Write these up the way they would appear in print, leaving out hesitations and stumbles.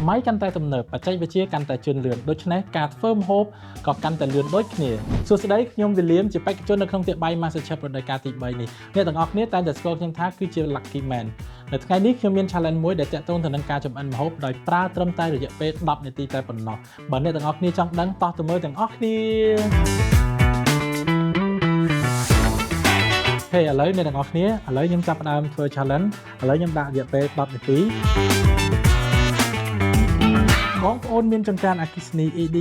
សម័យកាន់តែទំនើបបច្ចេកវិទ្យាកាន់តែជឿនលឿនដូច្នេះការធ្វើម្ហូបក៏កាន់តែលឿនដូចគ្នាសួស្តីខ្ញុំវិលៀមជាបេក្ខជននៅក្នុងផ្ទះបាយ MasterChef រដូវកាលទី3នេះអ្នកទាំងអស់គ្នាតែងតែស្គាល់ខ្ញុំថាគឺជា Lucky Man នៅថ្ងៃនេះខ្ញុំមាន challenge មួយដែលទាក់ទងទៅនឹងការចម្អិនម្ហូបដោយប្រើត្រឹមតែរយៈពេល10នាទីតែប៉ុណ្ណោះបើអ្នកទាំងអស់គ្នាចង់ដឹងតោះទៅមើលទាំងអស់គ្នា ហេឥឡូវអ្នកទាំងអស់គ្នាឥឡូវខ្ញុំចាប់ផ្ដើមធ្វើ challenge ឥឡូវខ្ញុំដាក់រយៈពេល10នាទីបងប្អូនមានចង្ក្រានអគ្គិសនី ED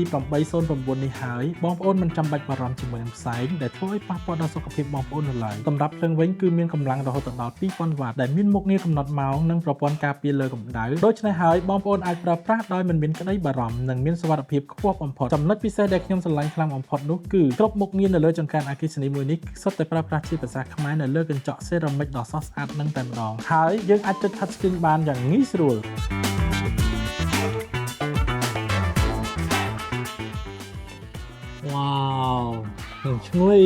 809នេះហើយបងប្អូនមិនចាំបាច់បារម្ភជាមួយនឹងផ្សែងដែលធ្វើឲ្យប៉ះពាល់ដល់សុខភាពបងប្អូននោះឡើយសម្រាប់ភ្លើងវិញគឺមានកម្លាំងរហូតដល់2000វ៉ាត់ដែលមានមុខងារកំណត់ម៉ោងនិងប្រព័ន្ធការពារលើកម្ដៅដូច្នេះហើយបងប្អូនអាចប្រើប្រាស់ដោយមិនមានក្តីបារម្ភនិងមានសុវត្ថិភាពខ្ពស់បំផុតចំណុចពិសេសដែលខ្ញុំស្រឡាញ់ខ្លាំងបំផុតនោះគឺគ្រប់មុខងារនៅលើចង្ក្រានអគ្គិសនីមួយនេះសុទ្ធតែប្រើប្រាស់ជាភាសាខ្មែរនៅលើកញ្ចក់សេរ៉ាមិចដ៏ស្រស់ស្អាតនឹងតែម្ដងហើយយើងអាចចុច touch screen បានយ៉ាងងាយស្រួល វ៉ាវឈ្ងុយ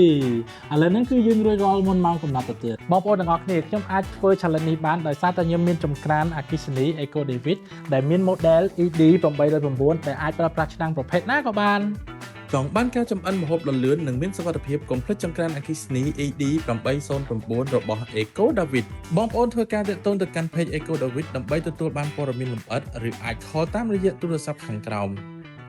ឥឡូវហ្នឹងគឺយើងរួចរាល់មុនម៉ោងកំណត់ទៅទៀតបងប្អូនទាំងអស់គ្នាខ្ញុំអាចធ្វើ challenge នេះបានដោយសារតែខ្ញុំមានចង្ក្រានអគ្គិសនី Eco David ដែលមាន model ED 809ដែលអាចប្រើប្រាស់ឆ្នាំងប្រភេទណាក៏បាន ចង់បានការចម្អិនម្ហូបដ៏លឿននិងមានសុវត្ថិភាពកុំភ្លេចចង្ក្រានអគ្គិសនី ED 809របស់ Eco David បងប្អូនធ្វើការទាក់ទងទៅកាន់ Page Eco David ដើម្បីទទួលបានព័ត៌មានលម្អិតឬអាច call តាមរយៈទូរស័ព្ទខាងក្រោម។